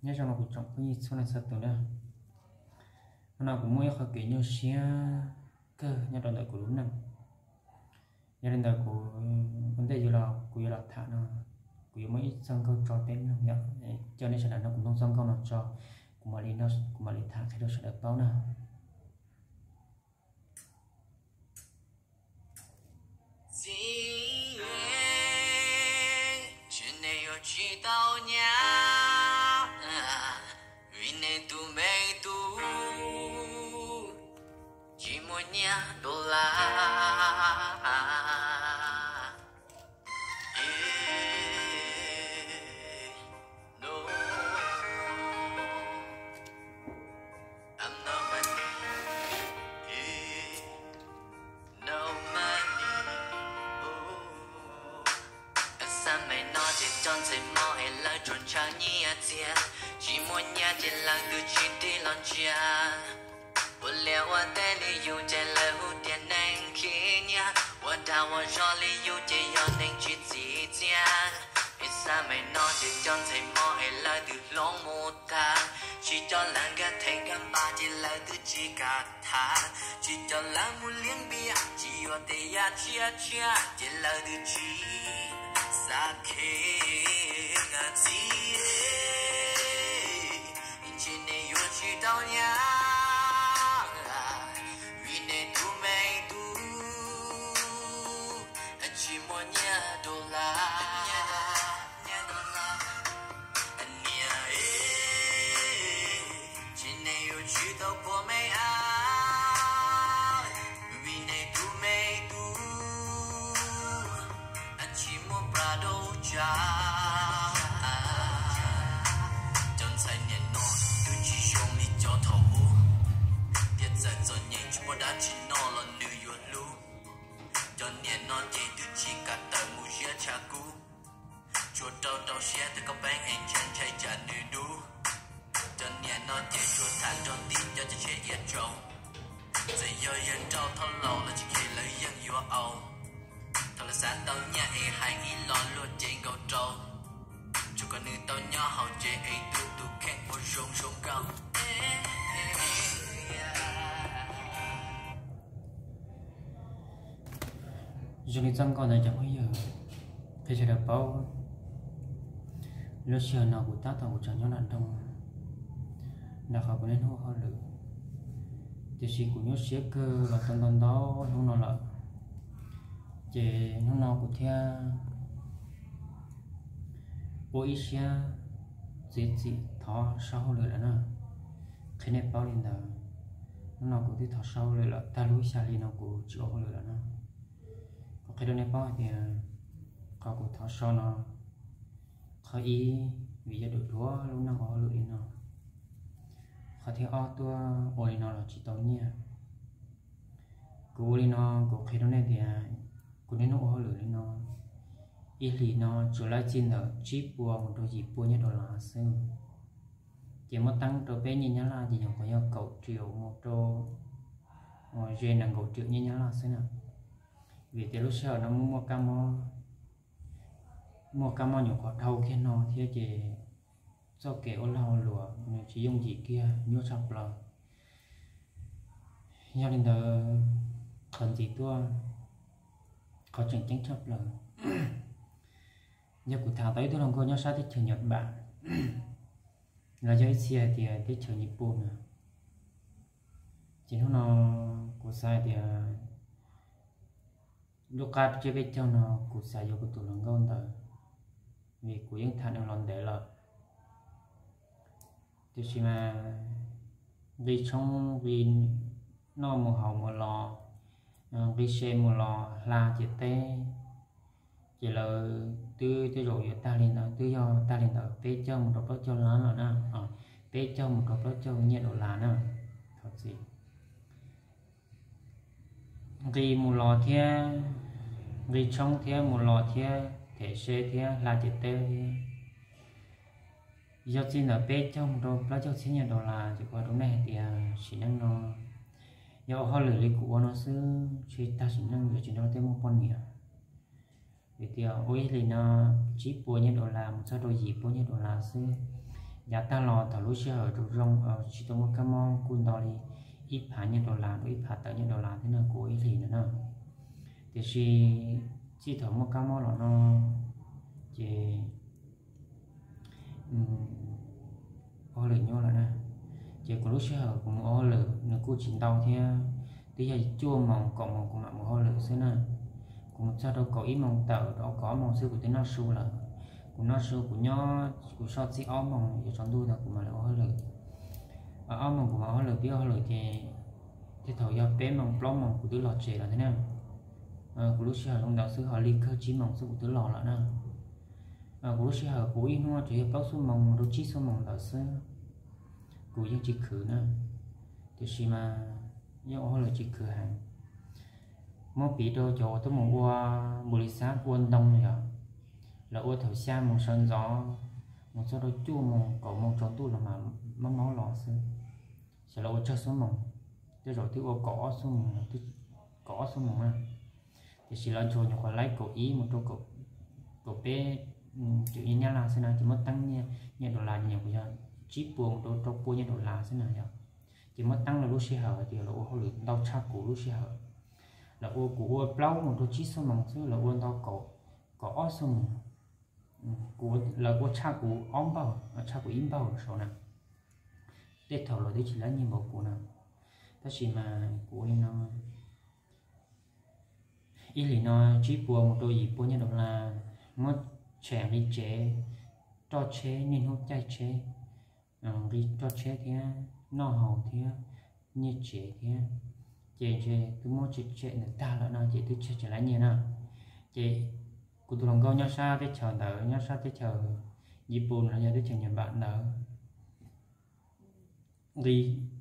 Nyob zoo no kuv tsoom phooj ywg txhua leej txhua tus na, hnub no kuv muaj ib qho kev nyuaj siab kawg nyob rau ntawm kuv lub neej. Yog li ntawd kuv ua ntej yuav los kuv yuav los tham no, kuv yuav muaj ib txoj nkauj tso peb mloog yom, coj nej sawv daws nrog kuv mloog txoj nkauj no tso, kuv mam li, kuv mam li tham qhia rau sawv daws paub na. Txiv, cia neb yuav tsis tau nyab, vim neb tus me tub tsis muaj nyiaj dollar. No, I'm no money. No money. Xab maim no ces cov ntxhais hmoob es lawv tsuas ntshaw nyiaj txiag, tsis muaj nyiaj ces lawv twb tsis nrhiav los ntsia. Ua liaj ua teb li yus ces lawv hu tias neeg khib nyiab, ua dag ua zog li yus ces yog neeg tsis txim txiaj. Es xab maim no ces cov ntxhais hmoob es lawv twb hloov mus tag, tsis coj lawv nkag theem nkag npas ces lawv twb tsis kam tham, tsis coj lawv mus liab npias, tsis yuav tej yam tshiab tshiab ces lawv twb tsis xav kheev. Txiv, cia neb yuav tsis tau nyab, vim neb tus me tub tsis muaj nyiaj dollar. Niam, cia neb yuav tsis tau poj me a, vim neb tus me tub tsis muaj plas dau tsa. Cov ntxhais niam no twb tsis zoo li cov thaum ub, thiab txawm txom nyem tsis muaj dab tsi noj los nws yuav hlub. Cov niam no ces twb tsis kam tawm mus ziab tshav kub, tsuas rau rau siab tawm koj peeb es ntshai ntshai tsam nws dub. Cov niam no ces tsuas tham nrog tib cov cov tsheb ia tsaus, txawm yog yawg nrauj thoj laus los tsis kheev lawv yeej yuav au. Thaum lawv xav tau nyiaj es hais ib los luag cev nkaus rau, tsuas kom nws tau nyob hauv tsev es tu tus kheej ua zoo zoo nkauj. Zoo li txoj nkauj ntawd cov phooj ywg, qhia sawv daws paub, lub sij hawm no kuv tab tom kuv tseem nyob nram nroog, nram qhov kuv niaj hnub ua hauj lwm, tiam sis kuv nyuaj siab kawg los tau ntau ntau hnub no lawm. Ces hnub no kuv thiaj ua ib siab txiav txim thov sau hauj lwm lawm na. Qhia nej paub li ntawd, hnub no kuv twb thov sau hauj lwm lawm, tag lub xya hli no kuv tsis ua hauj lwm lawm na. Kuv qhia rau nej paub hais tias qhov kuv thov sau no, qhov ib, vim yog dhuav dhuav lub neej ua hauj lwm li no. Qhov thib ob, tuaj ua li no los tsis tau nyiaj. Kuv ua li no, kuv qhia rau nej tias kuv niaj hnub ua hauj lwm li no, ib hlis no tsuas laib txij ntawm tsib puas mus rau yim puas nyiaj dollar xwb. Ces muab teeb rau peb nyiaj Nyab Laj ces nyuam qhuav yog kaum triệu mus rau ze nees nkaum triệu nyiaj Nyab Laj xwb na. Vim tias lub sij hawm no muaj muaj kab mob, muaj kab mob nyuam qhuav dhau kiag no thiab ces txoj kev ua lag ua luam nws tsis yooj yim kiag, nyuaj tshaj plaws. Yog li ntawd, qhov ntxiv tuaj, qhov tseem ceeb tshaj plaws, yog kuv tham tau ib tug hluas nkauj nyob sab teb chaws Nhật Bản, los yog ib txhia hais tias teb chaws Nyij Pooj na. Ces hnub no kuv xav hais tias lub qab tsiab peb caug no kuv xav yuav kuv tus hluas nkauj ntawd, vim kuv yeej tham nws los ntev lawm. Tiam sis mas nqi tshoob nqi noj mus haus mus los, nqi se mus los hla ciam teb, ces lawv twb tej zaum yuav tag li ntawd, twb yog tag li ntawd peb caug mus rau plaub caug lab lawm na, peb caug mus rau plaub caug nyiaj dollar na. Thov txim. Nqi mus los thiab, nqi tshoob thiab mus los thiab them se thiab hla ciam teb thiab, yog txij ntawm peb caug mus rau plaub caug txhiab nyiaj dollar ces kuv hais rau nej hais tias sim neej no yog ua hauj lwm li kuv ua no xwb, tsis tag sim neej yuav tsis nrog tej muaj poj niam. Vim tias ua ib hlis no tsib puas nyiaj dollar mus txog rau yim puas nyiaj dollar xwb, Yav tag los thaum lub sij hawm zoo zoo tsis tau muaj kab mob kuj nto li ib phav nyiaj dollar rau ib phav tawm nyiaj dollar thiab na, kuv ua ib hlis ntawd na. Tiam sis txij thaum muaj kab mob los no ces ua hauj lwm nyuaj lawm na. Ces kuv lub sij hawm kuv mus ua hauj lwm nws kuj tsis ntau thiab, twb yog cuaj moos kaum moos kuv mam mus hauj lwm xwb na. Kuv mus txog rau kaum ib moos tawm rau kaum ob moos xwb kuv twb noj su lawm. Kuv noj su kuv nyob kuv soj txij ob moos yuav tsaus ntuj ntawd kuv mam li ua hauj lwm. Ob moos kuv mam ua hauj lwm, pib ua hauj lwm ces tej thaum yog peb moos plaub moos kuv twb los tsev lawm thiab na. Kuv lub sij hawm zoo ntawd xwb ho li kawg tsib moos xwb kuv twb los lawm na. Kuv lub sij hawm kuv ib hnub tsuas yog plaub xuab moos rau tsib xuab moos ntawd xwb, kuv yeej tsis khwv na. Tiam sis mas yeej ua hauj lwm tsis khwv heev. Muab piv rau cov uas tuaj mus ua npus lis xab ua ntoo yom, lawv ua thaum xya moos sawv ntxov mus txog rau cuaj moos kaum moos tsaus ntuj los mam maub maub los xwb. Xyov lawv ua tsawg xuab moos, tej zaum twb ua kaum ob xuab moos, kaum ob xuab moos na. Tiam sis lawv ntsuag nyuam qhuav laib kaum ib mus rau kaum peb, cov nyiaj Nyab Laj xwb na, ces muab teeb nyiaj dollar nyuam qhuav yog tsib puas mus rau rau puas nyiaj dollar xwb na yom. Ces muab teeb lawv lub sij hawm hais tias lawv ua hauj lwm ntau tshaj kuv lub sij hawm. Lawv ua kuv ua plaub mus rau tsib xuab moos xwb lawv ua ntau kaum ob xuab moos. Lawv ua tshaj kuv ob npaug, tshaj kuv ib npaug saud na. Tej thaum lawv twb tsis laib nyiaj npaum kuv na. Tab sis mas kuv ua li no, ib hlis no tsib puas mus rau yim puas nyiaj dollar, muab tshem nqi tsev, roj tsheb, niaj hnub caij tsheb, nqi roj tsheb thiab noj haus thiab nyiaj tsev thiab, ces ntshe twb muab tshem tshem ntawd tag lawm no ces twb tshem tsis laib nyiaj na. Ces kuv tus hluas nkauj nyob sab teb chaws ntawd, nyob sab teb chaws Yipus los yog teb chaws Nyij Npam ntawd, nqi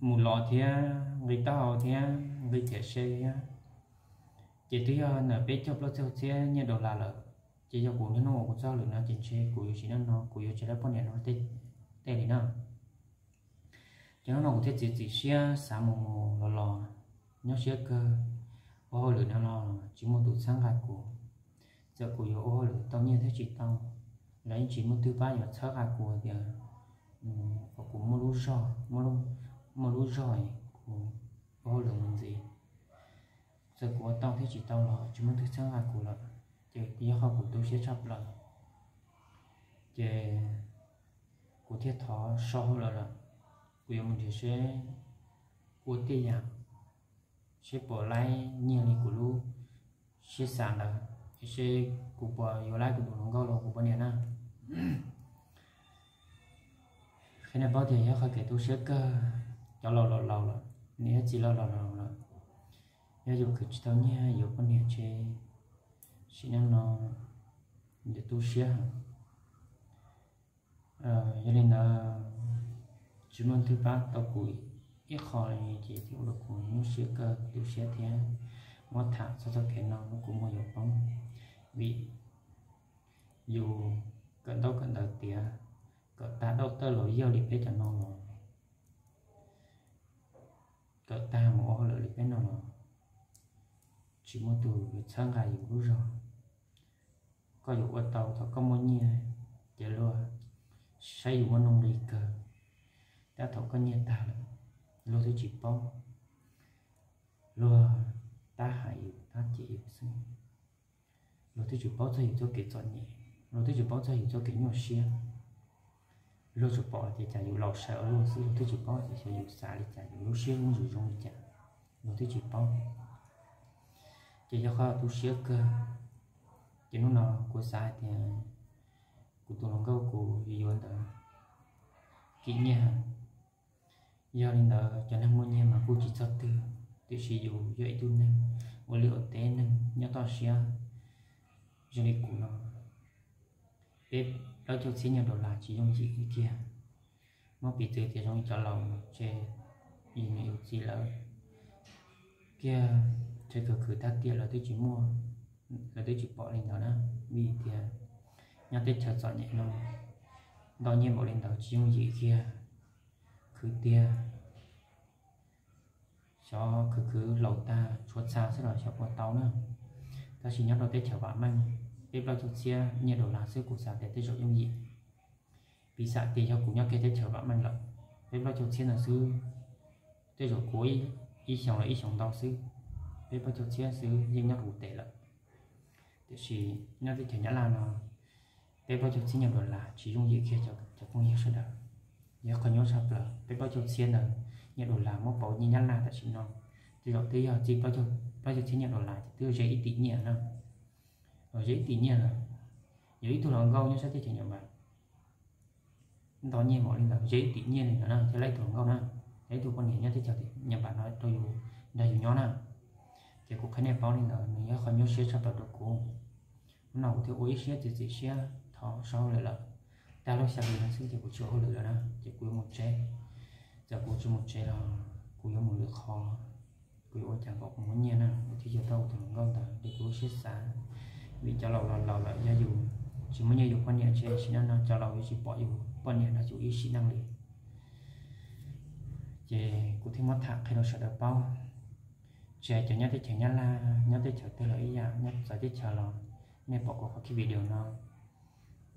mus los thiab nqi taub hau thiab nqi tiam se thiab, ces twb yog ntawm peb caug plaub caug txhiab nyiaj dollar lawm. Ces yog kuv niaj hnub ua kuv txoj hauj lwm no ces ntshe kuv yuav tsis noj no, kuv yuav tsis laib poj niam no tej li na. Ces hnub no kuv thiaj txiav txim siab xav mus mus los los, nyob siab kawg, ua hauj lwm no los tsis muaj tus txhawb nqa kuv. Txawm kuv yuav ua hauj lwm tau nyiaj thiab tsis tau, los yeej tsis muaj twg pab yuav txhawb nqa kuv tias kom kuv muaj lub zog, muaj lub zog kuv ua hauj lwm mus ntxiv. Txawm kuv ua tau thiab tsis tau los tsis muaj twg txhawb nqa kuv lawm, ces yog qhov kuv tu siab tshaj plaws. Ces kuv thiaj thov so hauj lwm lawm, kuv yuav mus nrhiav seb ua tej yam seb puas laib nyiaj li kuv lub siab xav ntawd, es seb kuv puas yuav laib kuv tus hluas nkauj los kuv poj niam na. Qhia nej paub tias yog qhov kev tu siab kawg, cov laus laus laus lawm, niam thiab txiv laus laus laus lawm, yog yus khwv tsis tau nyiaj yuav poj niam ces sim neej no yuav tu siab heev. Yog li ntawd, tsis muaj leej twg pab tau kuv ib qho li ces thiaj ua rau kuv nyuaj siab kawg tu siab thiab muab tham txog txoj kev no rau kuv muag yuav poob, vim yus kawm ntaub kawm ntawv tiav, kawm tag dauj tawj los yog li peb cov no los, kawm tag mus ua hauj lwm li peb no los, tsis muaj tus yuav txhawb nqa yus lub zog. Koj yuav ua tau thaum koj muaj nyiaj ces luag saib yus muaj nuj nqis kawg, tab thaum koj nyiaj tag lawm, luag twb tsis paub, luag tab hais yus tab cem yus xwb. Luag twb tsis paub txog yus txoj kev txom nyem, luag twb tsis paub txog yus txoj kev nyuaj siab. Luag tsuas pom tias cas yus laus sai ua luaj xwb, luag twb tsis paub tias xyov yus xav li cas, yus lub siab muaj zoo zoo li cas, luag twb tsis paub. Ces yog qhov tu siab kawg. Ces hnub no kuv xav hais tias kuv tus hluas nkauj kuv yuav yuav ntawd kim nyiaj heev. Yog li ntawd cov neeg muaj nyiaj mas kuj tsis txog twg, tiam sis yus yog ib tug neeg ua liaj ua teb, neeg nyob toj siab zoo li kuv no, peb plaub caug txhiab nyiaj dollar tsis yooj yim li kiag. Muab piv txwv tias zoo li cov laus ces yus niam yus txiv lawv kiag, ntshe khwv khwv tag tiam lawv twb tsis muaj, lawv twb tsis pom li ntawd na. Vim tias nyob teb chaws txom nyem no, ntau nyiaj npaum li ntawd tsis yooj yim kiag. Khwv tiag, xyov khwv khwv laus tag tshuav txha xwb los xyov puas tau na. Tab sis nyob rau teb chaws vam meej, peb plaub caug txhiab nyiaj dollar xwb kuv xav tias tej zaum yooj yim. Piv xam tias yog kuv nyob kiag teb chaws vam meej lawm, peb plaub caug txhiab ntawd xwb, tej zaum kuv ib xyoos los ib xyoos ntau xwb, peb plaub caug txhiab xwb yeej nyob kuv tes lawm. Tiam sis nyob teb chaws Nyab Laj no, peb plaub caug txhiab nyiaj dollar tsis yooj yim kiag cov phooj ywg sawv daws. Yog qhov nyuaj tshaj plaws, peb plaub caug txhiab ntawd nyiaj dollar muab pauv nyiaj Nyab Laj tam sim no, tej zaum twb yog txij plaub caug txhiab nyiaj dollar ces twb ze ib tim nyiaj na. Ze ib tim nyiaj lawm. Yog ib tug hluas nkauj nyob sab teb chaws Nyab Laj nto nyiaj npaum li ntawd, ze ib tim nyiaj li ntawd na, thiab lawv ib tug hluas nkauj na, thiab ib tug poj niam nyob teb chaws Nyab Laj no rau yus, nrog yus nyob na. Ces kuv qhia nej paub li ntawd, nws yog qhov nyuaj siab tshaj plaws rau kuv. Hnub no kuv thiaj ua ib siab txiav txim siab thov so hauj lwm lawm. Tag lub xya hli no xwb ces kuv tsis ua hauj lwm lawm na, ces kuv yuav mus tsev. Txawm kuv tsis mus tsev los kuv yuav mus lwm qhov, kuv yuav ua cas kom kuv muaj nyiaj na, kuv thiaj yuav tau tus hluas nkauj ntawd li kuv lub siab xav. Vim cov laus los laus lawm, yog yus tsis muaj nyiaj yus poj niam ntshe sim neej no cov laus yuav tsis pom yus poj niam nrog yus ib sim neej li. Ces kuv thiaj muab tham qhia rau sawv daws paub. Tsis hais cov nyob teb chaws Nyab Laj, nyob teb chaws twg los ib yam, nyob txawv teb chaws los, nej pom kuv qhov video no,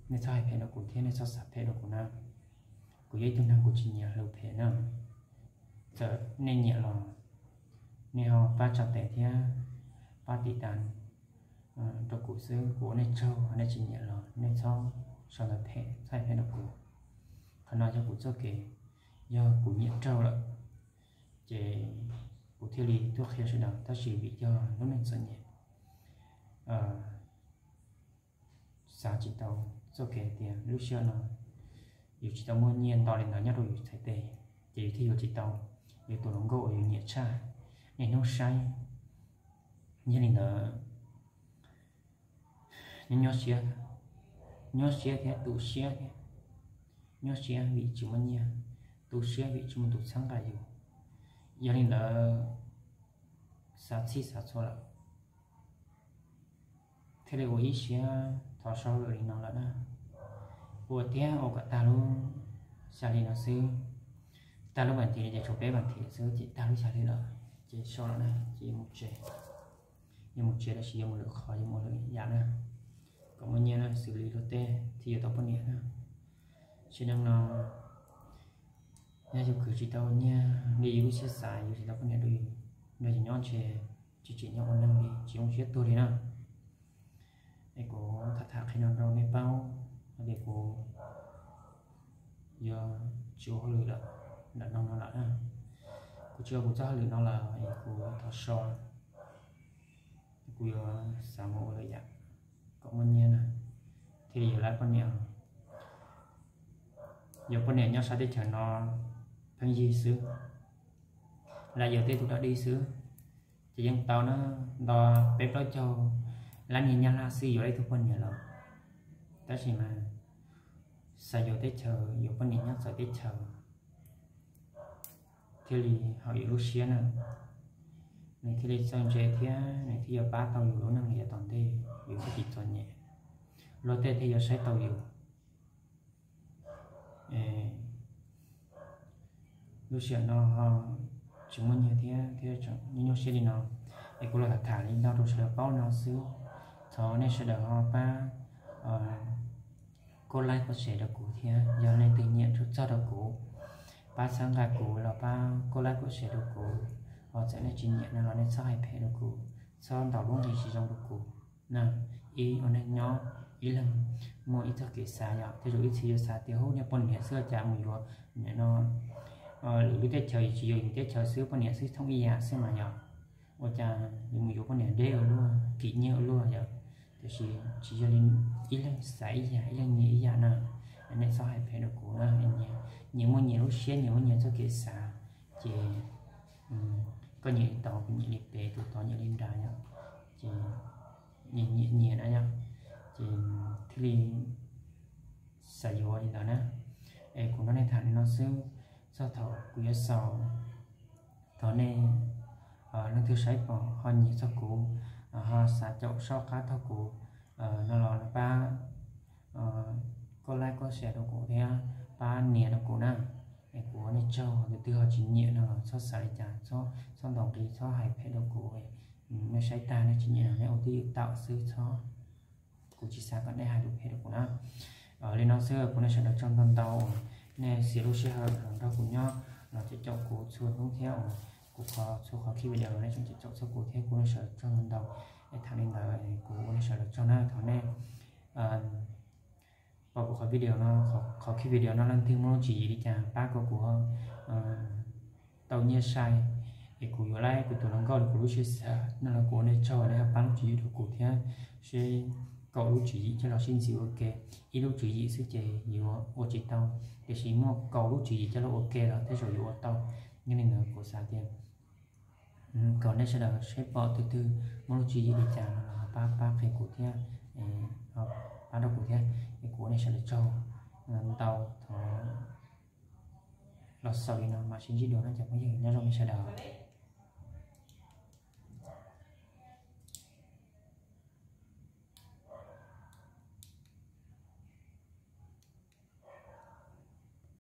nej txhob hais phem rau kuv thiab nej txhob xav phem rau kuv na. Kuv yog ib tug neeg kuv tsis nyiam hlub phem na. Txawm nej nyiam los nej ho pab tsa tes thiab pab tiv tas rau kuv xwb, kuv ua nej tsaug. Nej tsis nyiam los nej txhob sau ntawv phem, txhob hais phem rau kuv. Qhov no yog kuv txoj kev, yog kuv nyiam raug lawm ces kuv thiaj li tuaj qhia sawv daws, tab sis vim yog lub neej txom nyem, xav tsis tau txoj kev tias lub sij hawm no yus tsis tau muaj nyiaj nto li ntawd nyob rau yus txhais tes, ces yus thiaj yuav tsis tau yus tus hluas nkauj uas yus nyiam tshaj. Niaj hnub saib, yog li ntawd nyob nyuaj siab, nyuaj siab thiab tu siab thiab. Nyuaj siab vim tsis muaj nyiaj, tu siab vim tsis muaj tus txhawb nqa yus. Yog li ntawd xav txhij xav txhua lawm, thiaj li ua ib siab thov so hauj lwm li no lawm na. Ua thiab ua kom tag lub xya hli no xwb, tag lub vas thiv ces tshuav peb vas thiv xwb ces tag lub xya hli lawm ces so lawm na ces yuav mus tsev. Yuav mus tsev los sis yuav mus lwm qhov, yuav mus lwm yam na, kom muaj nyiaj na, xws li luag tej thiaj yuav tau poj niam na. Sim neej no yog yus khwv tsis tau nyiaj li yus lub siab xav, yus tsis tau poj niam rau yus, nrog yus nyob ntshe tsis tsim nyog ua neeg li, tsis zoo siab tuag li na. Es kuv tham tham qhia no rau nej paub hais tias kuv yuav tsis ua hauj lwm lawm, ntawm no no lawm na. Kuv tsis ua kuv txoj hauj lwm no lawm es kuv thov so, kuv yuav xav mus ua lwm yam kom muaj nyiaj na, thiaj li yuav lab poj niam. Yuav poj niam nyob sab teb chaws no pheej yig xwb, lam yuav tej tus dog dig xwb, ces yeej tau na, nto peb plaub caug lab nyiaj Nyab Laj xwb yuav lab ib tug poj niam lawm. Tab sis mas xav yuav teb chaws, yuav poj niam nyob txawv teb chaws thiaj li haum yus lub siab na. Nws thiaj li txawj ntse thiab nws thiaj yuav pab tau yus lub neej yav tom ntej, yus thiaj tsis txom nyem, luag tej thiaj yuav saib tau yus. Lub sij hawm no ho tsis muaj nyiaj thiab thiab nyuaj nyuaj siab li no, es kuv los tham tham li no rau sawv daws paub no xwb. Thov nej sawv daws ho pab koj like koj share rau kuv thiab, yog leej twg nyiam txog rau kuv, pab txhawb nqa kuv los pab koj like koj share rau kuv. Ho txawm nej tsis nyiam no los nej txhob hais phem rau kuv, txhob ntaus lub nqi tsis zoo rau kuv na. Ib ua neeg nyob, ib leeg muaj ib txoj kev xav yom, tej zaum ib txhia yuav xav tias hu niag poj niam xwb cas mus yuav niam no, lwm lub teb chaws tsis yog yus teb chaws xwb, poj niam xwb thooj ib yam xwb mas yom. Ua cas yuav mus yuav poj niam deb ua luaj, kim nyiaj ua luaj yom. Tiam sis tsis yog li, ib leeg xav ib yam, ib leeg nyiam ib yam na. Nej txhob hais phem rau kuv na. Nyias muaj nyias lub siab, nyias muaj nyias txoj kev xav, ces koj nyiam li tod, kuv nyiam li pem, tus tod nyiam li nrad yom. Ces nyias nyiam nyias na yom, ces thiaj li xav yuav li ntawd na. Es kuv nrog nej tham li no xwb, txog thaum kuv yuav xaus, thov nej leej twg saib pom ho nyiam txog kuv, ho xav caum soj qab txog kuv no los pab koj like koj share rau kuv thiab pab nias rau kuv na. Es kuv ua nej tsaug. Tus twg ho tsis nyiam no los txhob xav li cas, txhob ntaus nqi, txhob hais phem rau kuv. Nej saib tag nej tsis nyiam no nej ua twj ywm tawm xwb, txhob, kuv tsis xav kom nej hais lus phem rau kuv na. Li no xwb, kuv nej sawv daws tsaug ntau ntau uas nej txiav lub sij hawm los nrog kuv nyob, los caum caum kuv txhua hnub thiab uas kuv qhov txhua qhov clip video los nej tseem caum caum txog kuv thiab, kuv nej sawv daws tsaug ntau ntau. Es tham li ntawd kuv ua nej sawv daws tsaug na. Thov nej pom kuv qhov video no, qhov clip video no leej twg muaj lub tswv yim li cas pab kom kuv tau nyiaj sai, es kuv yuav laib kuv tus hluas nkauj li kuv lub siab xav no los kuv ua nej tsaug nej ho pab lub tswv yim rau kuv thiab. Seb kaum lub tswv yim coj los sib ntxiv ua ke, ib lub tswv yim xwb ces yuav ua tsis tau, tiam sis muaj kaum lub tswv yim coj los ua ke los tej zaum yuav ua tau. Yog li ntawd kuv xav tias kom nej sawv daws seb pom tus twg muaj lub tswv yim li cas no los ho pab pab qhia kuv thiab, pab rau kuv thiab. Es kuv ua nej sawv daws tsaug ntau, thov los xaus li no mam sib ntsib dua na cov phooj ywg, nyob zoo nej sawv daws.